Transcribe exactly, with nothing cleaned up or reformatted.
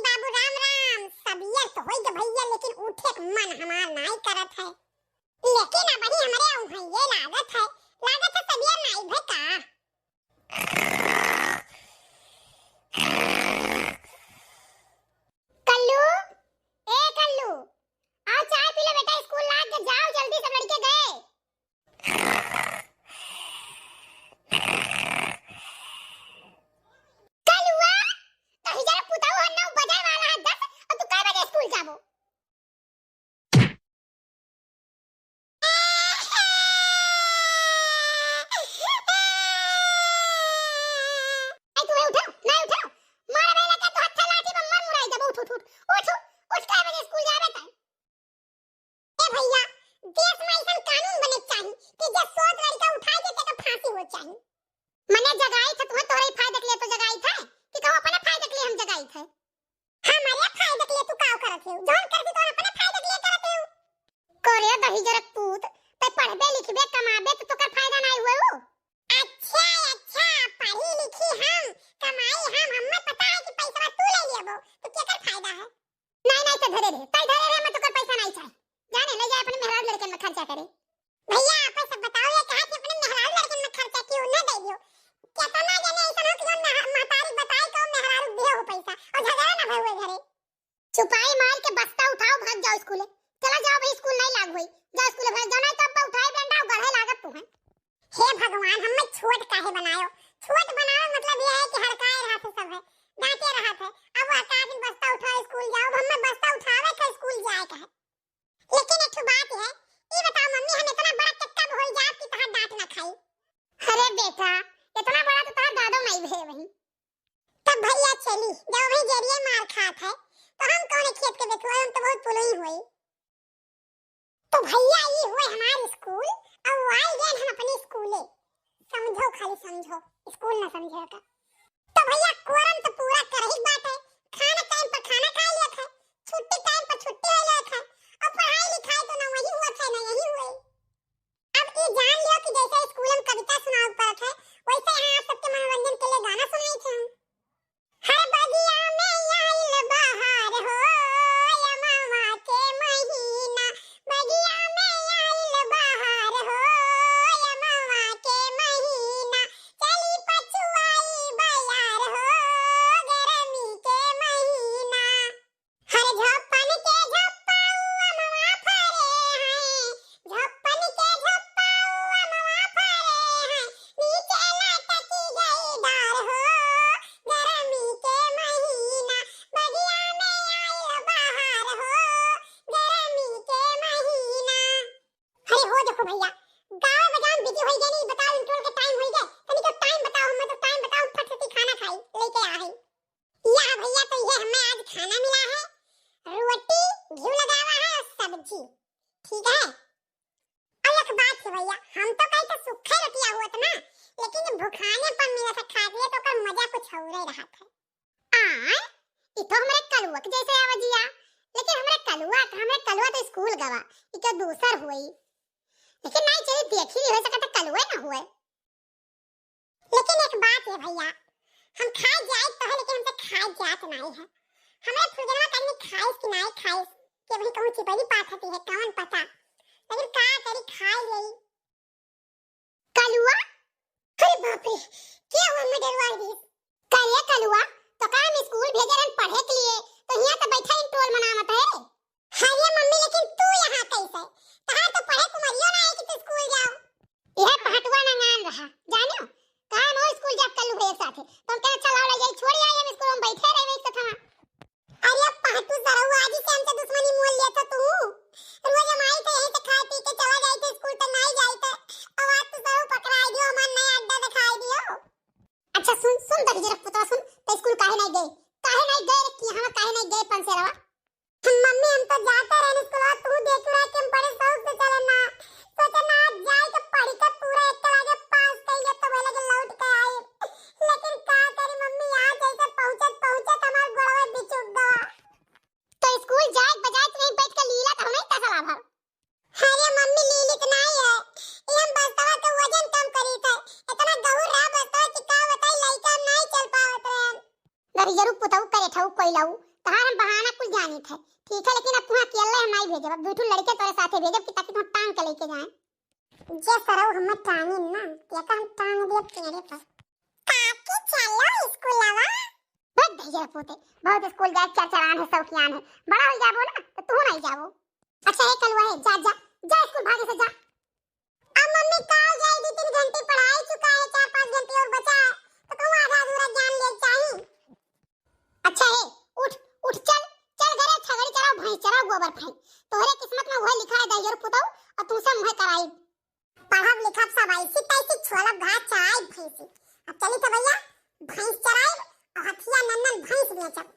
बाबू राम राम, सबेर तो होई गे भइया, लेकिन उठे के मन हमार नाई करत है। लेकिन अबही हमरे उहइये लागत है, लागत है सबेर नाई भे का। कल्लू, ए कल्लू, आओ चाय पी लो बेटा, स्कूल लाग के जाओ जल्दी, सब लड़के गए। कलुआ, कहीं जरा पुताऊ हन्ना बजाए वाला है दस, और तू कै बजे स्कूल जाबो? ए, तू उठो, ना उठो। मारा बेला का तो हत्था लाठी बम मर मुराई देबो, उठ, उठ, उठ। उठ, उठ, कै बजे स्कूल जाबे तै? ए भइया, देश में अइसन कानून बने के चाही कि जे सोत लड़का उठाए दे, तेकर फांसी हो चाही। मने जगाई थे, तुहें तोहरे फायदे के लिए तो जगाई थे कि कहूँ अपने फायदे के लिए हम जगाई थे? हमरे फायदे के लिए तू काव करत हो? जौन करती तो अपने फायदे के लिए करत हो। करे दहिजरक पूत, तै पढ़बे लिखबे कमाबे तो तोकर फायदा नाई हुए हो। अच्छा, अच्छा, पढ़ी लिखी हम, कमाई हम, हमें पता है कि पैसा तू ले लेबो, तो केकर फायदा है? नाई, नाई, तै धरे रहे, तै धरे रहे, हमें तोकर पैसा नाई चाही। जाने ले जाए अपने मेहरारू लड़कन में खर्चा करे। भइया, आप सब बताओ, ये कहा कि अपने मेहरारू लड़कन में खर्चा क्यों ना दे दियो? केतना जने ऐसा हो कि जौन मेह-, महतारी बताए तो मेहरारू दिए हो पैसा और झगड़ा ना भवे घरे। चुपाई मार के बस्ता उठाओ, भाग जाओ स्कूले। चला जाओ भाई, स्कूल नाई लाग होई। जाओ स्कूले भाग जाओ, नाई तो अब्बा उठाए डंडा और गढ़े लागत तू है। हे भगवान, हमें छोट काहे बनायो? छोट बनावे मतलब ये है कि हड़काए रहा थे सब है, डांटे रहा थे। अब वो का दिन बस्ता उठाओ स्कूल जाओ, अब हमें बस्ता उठावे के स्कूल जाए का है। लेकिन एक ठो बात है, ई बताओ मम्मी, हम इतना बड़ा के कब होई जाब कि तहार डांट ना खाई? अरे बेटा, इतना बड़ा तो तहार दादो नाई भे वही। तब भइया चली, जब वही जरिए मार खात है, तो हम कौन खेत के बेथुआ, हम तो बहुत पुलई होई। तो भइया, ई हुए हमार स्कूल, अब आइ गए हम अपने स्कूले। समझो, खाली समझो, स्कूल ना समझे का। तो भइया, quorum तो पूरा करही बात है, खाना टाइम पर खाना खा लिया था, छुट्टी टाइम पर छुट्टी हो लिया था, और पढ़ाई लिखाई तो ना वही हुआ था ना यही हुए। अब ई जान लियो कि जैसे स्कूल में कविता सुनावे पड़त है, वैसे यहाँ आप सबके मनोरंजन के लिए गाना सुनाई थे हम। हर बगिया में आइल बहार हो, अमवा के महीना। बगिया में आइल बहार हो, अमवा के महीना। चली पछुआई बयार हो, गरमी के महीना। हर झप्पन के झप्पाऊ अमवा फरे हैं, झप्पन के झप्पाऊ अमवा फरे हैं, नीचे लटकी गई डार हो, गरमी के महीना, बगिया में आइल बहार हो, गरमी के महीना। अरे हो देखो भइया, गावे बजावे में busy होई गए, नहीं बताओ, interval के time होई गए, तनिको time बताओ, हमें तो time बताओ, फट से खाना खाई, लेके आ है। या भइया, तो ये हमें आज खाना मिला है, रोटी, घी लगावा है और सब्जी, ठीक है। और एक बात है भइया, हम तो कहीं तो सूखे रोटिया हुआ था ना, लेकिन ये भुखाने पर मिला था खा लिए तो ओकर मजा कुछ और ही रहा था। आ, ई तो हमरे कलुआ के जैसे आवाजिया, लेकिन हमरे कलुआ, हमरे कलुआ तो स्कूल गवा, ई तो दूसर हुई। लेकिन नहीं चली देखी नहीं हो सकता कलुआ ना हुए। लेकिन एक बात है भइया, हम खाए जाए तो है, लेकिन हमसे खाए जात नहीं है। हमरे फुलगनवा कहीं खाइस कि नहीं खाइस, कि वही कहूँ चिपरी पात हती है, कौन पता। लेकिन का करी, खाए यही। कलुआ? अरे बाप रे, क्या हुआ, मैं डरवा रही। करे कलुआ, तो का हम स्कूल भेजे रहन पढ़े के लिए, तो यहाँ तो बैठा interval मनावत है। अरे मम्मी, लेकिन तू यहाँ कैसे? तहार तो पढ़े के उमरियो ना है कि तू स्कूल जाओ। यह पहटुआ नंगान रहा, जानियो? कहा हम स्कूल जाब कल्लू भैया के साथे। तो हम कहे, "अच्छा लाओ, ले जाई, छोड़ आई, हम स्कूल में बैठे रहे एक साथ।" अरे पहटू सरऊ, आज ही से हमसे दुश्मनी मोल लिया था तू। रोज हम आई थे यहीं से खाए पी के चला जाए थे स्कूल, तो नहीं जाए थे। अब आज तू सरऊ पकड़ाई दियो, हमार नया अड्डा दिखाई दियो। अच्छा सुन, सुन दहिजरक पुतवा सुन, तो स्कूल काहे नहीं गए? काहे नहीं गए रे, कि यहाँ काहे नहीं गए, पंसेरवा? मम्मी, हम तो जाते रहन स्कूल, तू देख रहा कि हम बड़े शौक से चले ना। सोचे ना, आज जाए के पढ़ के पूरा एक के आगे पास कर ले, तो बोले कि लौट के आई। लेकिन का करी मम्मी, यहाँ जैसे पहुँचत पहुँचत हमार गोड़वा बिचुक गवा। तो स्कूल जाए के बजाय तू यहीं बैठ के लीला तो नहीं तसला भर। अरे मम्मी, लीलित नाई है, ये हम बस्तवा के वजन कम करी थे। इतना गहुर रहा बस्तवा कि का बताई, लइका हम नाई चल पावत रहन। दहिजरू पुतऊ करे ठऊ कोई लाऊ, तहार हम बहाना कुल जानित है, ठीक है, लेकिन अब तुहा अकेले हम नाहीं भेजब, अब दुइ ठो लड़के तोरे साथे भेजब कि ताकि तुहा टांग के लेके जाए। जे सरऊ हमें टांगी ना, तेका हम टांग देब पेड़े पर। काकी चलो स्कूलवा। बहुत धैर्य पूते, बहुत स्कूल जाए चरचरान है, शौकियान है, बड़ा हो जाबो ना तो तू नाहीं जाबो। अच्छा हे कलुआ हे, जा जा जा स्कूल भागे से जा। अब मम्मी काल जाई, दो तीन घंटे पढ़ाई चुका है, चार पाँच घंटे और बचा है, तो कहूँ आधा अधूरा ज्ञान ले चाही। अच्छा हे, उठ उठ चल, चल घरे छगड़ी चराओ, भैंस चराओ, गोबर फेंक। तोहरे किस्मत में वह लिखा है दहिजर पुतऊ, और तू सब वह कराई। पढ़ब लिखब सब ऐसी तैसी छोलब घास चराई भैंसी। अब चली तो भैया भैंस चराई और हथिया नन्नन भैंस बेचब।